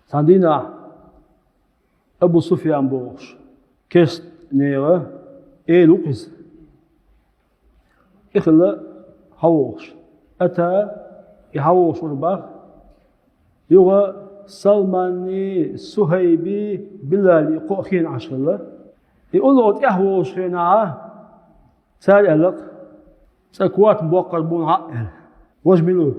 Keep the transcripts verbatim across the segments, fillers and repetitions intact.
Цхьан дийнахь Абу Суфьян бохуш, керста нехан эла ву-кх иза. И хилла хьавогӀуш. Ата и хьавогӀуш вара бах. Юха Салманний, Сухьайбий, Билалий кхоъ хенахь Ӏаш хилла. И уллохь тӀаьхьа вогӀуш хенахь, цара аьлла-кх: «Цкъа корта боккхур бу хьуна хьаъ», – аьлла. Важа мила ву?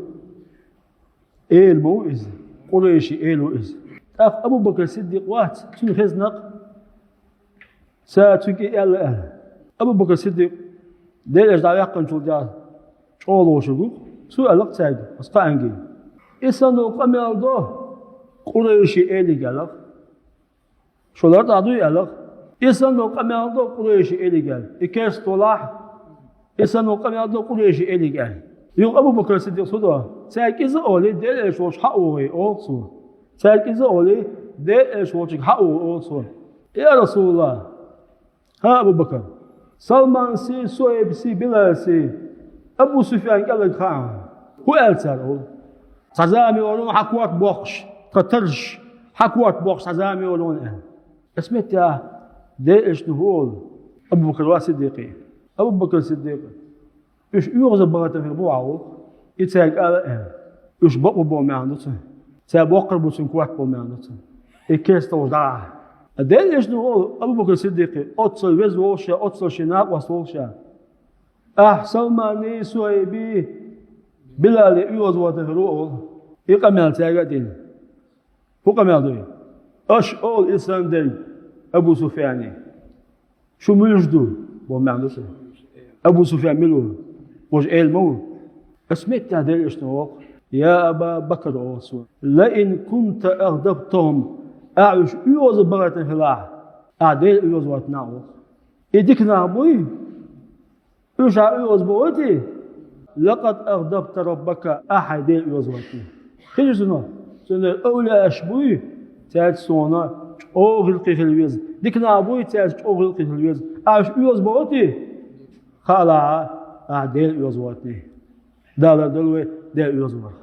Эла ма ву иза. Къурайшийн эла ву иза. ТӀаккха Абу-Бакр Сиддикъ вац, цуьнан хезна-кх. Цара цуьнга и аьлла аьлла. Абу-Бакр Сиддикъ Делан Элча дӀаваьккхинчул тӀаьхьа чӀогӀа ловшург ву-кх. Цо аьлла-кх цаьрга, аса кхаанге: «И санна къамел до Къурайшийн элига», – аьлла-кх. «Шу лартӀахь дуй?» – аьлла-кх. «И санна къамел до Къурайшийн элига», – аьлла. И керста волахь, «И санна къамел до Къурайшийн элига», – аьлла. Юха Абу-Бакр Сиддикъ шу до? «Цаьрга иза олий, Делан Элча волчу хьа а вогӀий», – олу цо. «Цаьрга иза олий, Делан Элча волчуьнга хьа а вогӀий», – олу цо. «Я Расулаллах, хӀан, Абу-Бакр, Салманций, Сухьайбций, Билалций Абу Суфьян кӀелларг хаьа хьуна? ХӀун аьлла цара?» – олу. «Цхьа зама йолу хьан корта боккхуш, тхан тарраш, хьан корта боккхуш цхьа зама йолу», – аьлла. Оцу меттехь Делан Элчано хӀун олу Абу-Бакр ва Сиддикъе? Абу-Бакр Сиддикъ: «Уьш оьгӀазе бахийтина хир бу хьуна», – олу. И цаьрга ала аьлла. Уьш бакъо боху маьӀна ду цуьнан. Цара боккхур бу цуьнан корта боху маьӀна ду цуьнан. И керста волуш дӀа а. Делан Элчано хӀун олу Абу-Бакр Сиддикъе, оццул веза волуш а, оццул шен накъост волуш а: «Ахь Салманний, Сухьайбий, Билалий оьгӀазе вахийтина хир ву», – олу. И къамел цаьрга а дина. ХӀун къамел ду и? «Аша олу и санна дерг Абу Суфьяне. Шу муьлш ду?» – боху маьӀна ду цуьнан. Абу Суфьян мила ву? Важа эла ма ву? Оцу меттехь Делан Элчано олу-кх: «Я Аба Бакр, – олу цо, – лаин кунта агӀдабтахӀум, ахь уьш оьгӀазе бахийтина хилахь, ахь Дела оьгӀазе вахийтина», – олу-кх. И дика нах буй? Уьш ахь оьгӀазе бохуьйтий? «Лакъад агӀдабта Раббака», ахь хьайн Дела оьгӀазе вахийтина. Хезий цунах? Цундела авлияаш буй, цаьрца суна чӀогӀа гӀиллакхе хила веза. Дика нах буй, цаьрца чӀогӀа гӀиллакхе хила веза. Ахь уьш оьгӀазе бохуьйтий? Хаалахь, ахь Дела оьгӀазе вахийтина. Дала лардойла вай Дела оьгӀазе варх.